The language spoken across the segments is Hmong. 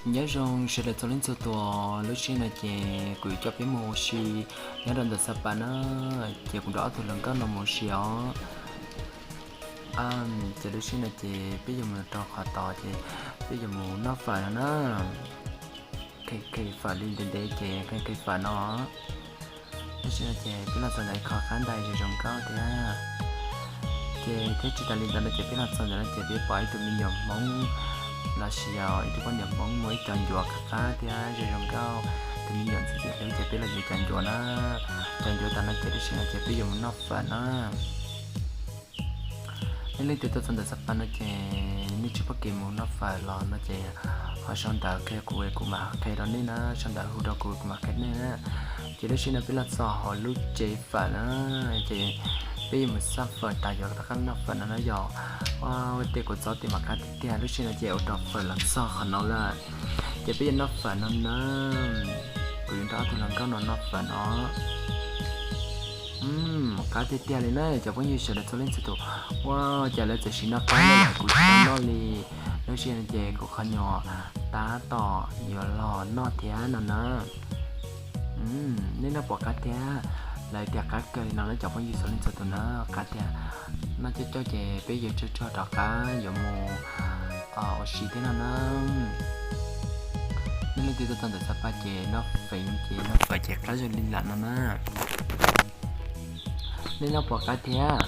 Nyob zoo sawv daws txhua leej txhua tus, lub sij hawm no ces kuv yuav coj peb mus ua si nyob rau ntawm Xab Pas na, ces kuv nrog ob tug hluas nkauj no mus ua si os. Ces lub sij hawm no ces peb yuav mus rau qhov tod ces peb yuav mus noj fawm no na. Khe khe fawm li ntev ntev ces khe khe fawm no. Lub sij hawm no ces peb los txog ntawm ib qho qab ntais zoo zoo nkauj thiab. Ces thiab tsis tas li ntawd no ces peb los txog ntawm no ces peb pom ib tug me nyuam Hmoob los sis yog ib tug poj niam Hmoob muaj ib co ncuav qab qab thiab zoo zoo nkauj. Tus me nyuam ntxim ntxim hlub ces peb los yuav cov ncuav na. Cov ncuav tas no ces lub sij hawm no ces peb yuav mus noj fawm na. Nej leej twg tuaj txog ntawm Xab Pas no ces nej tsis paub kev mus noj fawm los no ces ho sau ntawv qhia kuv, kuv mam qhia rau nej na, sau ntawv hu rau kuv, kuv mam qhia nej na. Ces lub sij hawm no peb los txog hauv lub tsev fawm na, ces peb yuav mus xaj fawm tas yuav rov qab noj fawm no na yom. Ua tej kuv txob tes mas qab tiag tiag, lub sij hawm no ces ua rau fawm los txog qhov no lawm. Ces peb yuav noj fawm no na, kuv yuav nrog ob tug hluas nkauj no noj fawm no. Qab tiag tiag li na cov phooj ywg sawv daws txhua leej txhua tus. Ua cas lawv txawm sim noj qab lawm kuv tsis tau noj li. Lub sij hawm no ces kuv qhov nyuag tab tom yuav los noj thiab no na. Nej noj puas qab thiab? Lawv tias qab kawg li no na cov phooj ywg txhua leej txhua tus na, qab tiag. Noj coob coob ces peb yuav tsuag tsuag rov qab yuav mus ua si thiab no na. Nej leej twg tuaj txog ntawm Xab Pas ces noj feev ces noj fawm ces qab zoo li lawm no na. Nej noj puas qab thiab?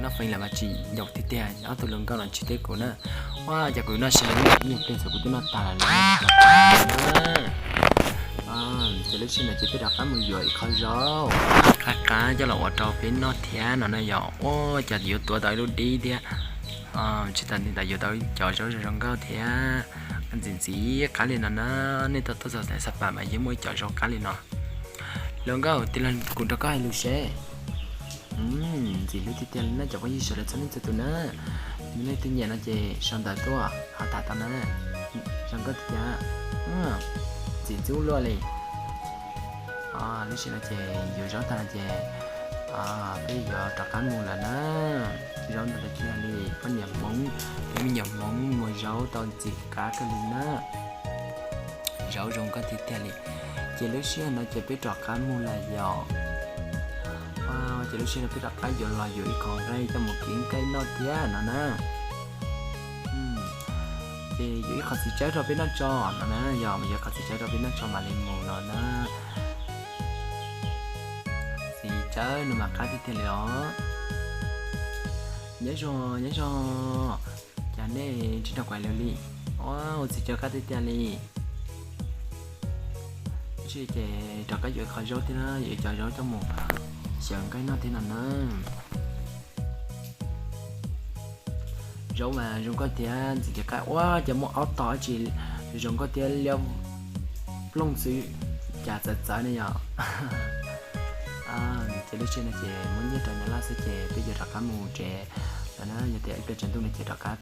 Noj feev lawm mas tsis ncaum tiag tiag, ob tug hluas nkauj no tsis teb kuv na. Ua cas kuv noj sib ib nyuag pliag txog kuv twb noj tag lawm. Ces lub sij hawm no ces peb rov qab mus yuav ib qho zaub qab qab coj los ua rau peb noj thiab no na yom. Ua cas yuav tuav tau ib lub dib thiab. Tsis tas li ntawd yuav tau cov zaub zoo zoo nkauj thiab. Ntxim ntxim qab li no na, nej tuaj txog ntawm Xab Pas mas yeej muaj ib cov zaub qab li no. Hluas nkauj, tig los kuv nrog koj hais lus seb. Ntxim hlub tiag tiag li na cov phooj ywg sawv daws txhua leej txhua tus na. Yog leej twg nyiam no ces sau ntawv tuaj ho tham tau na. Zoo nkauj tiag tiag. Ntxim ntxub luaj li. Lub sij hawm no ces yuav zaub tag no ces peb yuav rov qab mus lawm na. Zaub ntau tiag tiag li, poj niam Hmoob thiab me nyuam Hmoob muag zaub tau ntxim qab kawg li na. Zaub zoo nkauj tiag tiag li. Ces lub sij hawm no ces peb rov qab mus lawm yom. Ces lub sij hawm no peb rov qab yuav los yuav ib qho nqaij coj mus kib nqaij noj thiab no na. Ces yuav ib qho txiv tsawb rau peb noj tso no na, yog mas yuav qho txiv tsawb rau peb noj tso mam li mus no na. Txiv tsawb no mas qab tiag tiag li os. Nyob zoo, nyob zoo. Cas nej tsis nrog kuv hais lus li? Ua, ua txiv tsawb qab tiag tiag li. Tsis ces rov qab yuav qhov zaub thiab na, yuav ib co zaub coj mus xyaw nqaij noj thiab no na. Zaub mas zoo nkauj tiag, ntxim tiag qab. Ua cas muaj ob tog dab tsi zoo nkauj thiab liab plooj xwb, cas txawv txawv ne yom. Ces lub sij hawm no ces muab nyiaj rau nyab laj xwb ces peb yuav rov qab mus tsev lawm na, yog tias ib pliag tsaus ntuj no ces rov qab